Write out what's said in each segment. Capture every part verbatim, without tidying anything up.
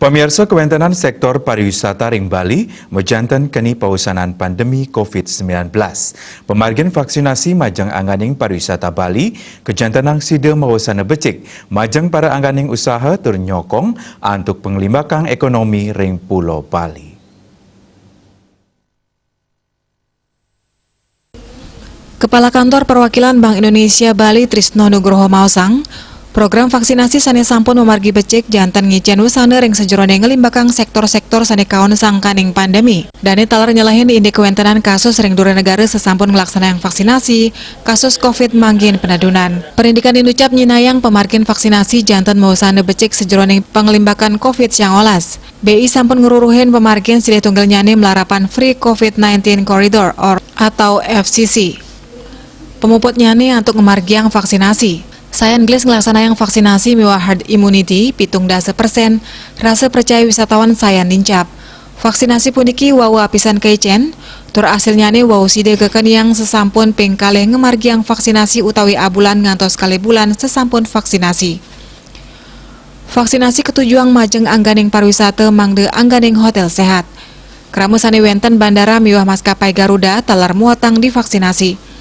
Pamirsa, kawéntenan séktor pariwisata ring Bali majanten keni paosanan pandemi covid sembilan belas. Pamargin vaksinasi majeng angganing pariwisata Bali kajantenang sida maosana becik majeng para angganing usaha tur nyokong antuk panglimbakang ekonomi ring Pulo Bali. Kepala Kantor Perwakilan Bank Indonesia Bali Trisno Nugroho maosang, program vaksinasi sané sampun mamargi becik janten ngicén wusana ring sajeroning nglimbakang séktor-séktor sané kaon sangkaning pandemi. Dané taler nyelehin indik kawéntenan kasus ring dura negara sasampun nglaksanayang vaksinasi, kasus covid mangkin penedunan. Parindikan inucap nyinayang pamargin vaksinasi janten maosana becik sajeroning panglimbakan covid siangolas. B I sampun ngruruhin pamargin silih tunggilnyané malarapan Free covid nineteen Corridor or atau F C C. Pamuputnyané antuk ngamargiang vaksinasi. Sayan gelis nglaksanayang vaksinasi miwah herd immunity pitung dasa persen, rasa percaya wisatawan sayan nincap. Vaksinasi puniki wau apisan kaicén, tur asilnyané wau sida kakeniang sasampun ping kalih ngamargiang vaksinasi utawi abulan ngantos kalih bulan sasampun vaksinasi. Vaksinasi katujuang majeng angganing pariwisata mangda angganing hotél séhat. Krama sané wénten bandara miwah maskapai Garuda taler muatang divaksinasi.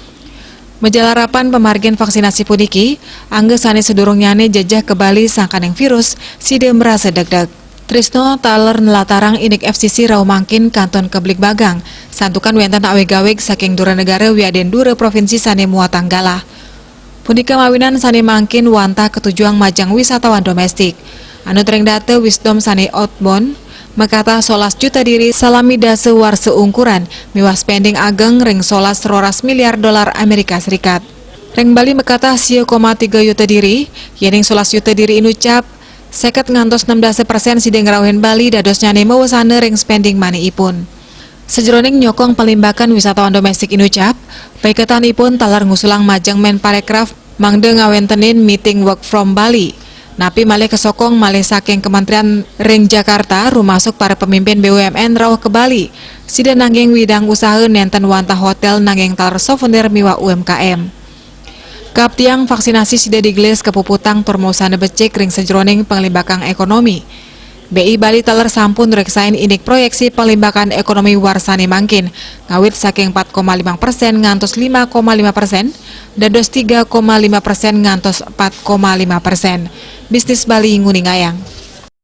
Majalarapan pamargin vaksinasi puniki, angga sané sadurungnyané jejeh ka Bali sangkaning virus, sida marasa degdeg. Trisno taler nlatarang indik F C C rauh mangkin kantun kabligbagang, santukan wénten awig-awig saking dura negara wiadin dura provinsi sané muatang galah. Punika mawinan sané mangkin wantah katujuang majeng wisatawan doméstik. Anut ring data Wisdom sané outbound, makatah solas juta diri salami dasa warsa ungkuran miwah spending ageng ring solas roras miliar dolar Amerika Serikat. Ring Bali makatah sia koma tiga juta diri, yéning solas juta diri inucap, seket ngantos nem dasa persen sida ngrauhin Bali dadosnyané mawasana ring spending money ipun. Sajeroning nyokong palimbakan wisatawan doméstik inucap, paiketanipun taler ngusulang majeng Menparekraf mangda ngawéntenin meeting work from Bali. Napi malih kasokong malih saking kementerian ring Jakarta, rumasuk para pemimpin B U M N rauh ka Bali. Sida nangging widang usaha nénten wantah hotél nangging taler souvenir miwah U M K M. Kaaptiang vaksinasi sida digelis kapuputang tur maosana becik ring sajeroning panglimbakang ekonomi. B I Bali taler sampun reksain indik proyeksi panglimbakang ekonomi warsané mangkin, ngawit saking empat koma lima persen ngantos lima koma lima persen, dados tiga koma lima persen ngantos empat koma lima persen. Bisnis Bali nguningayang.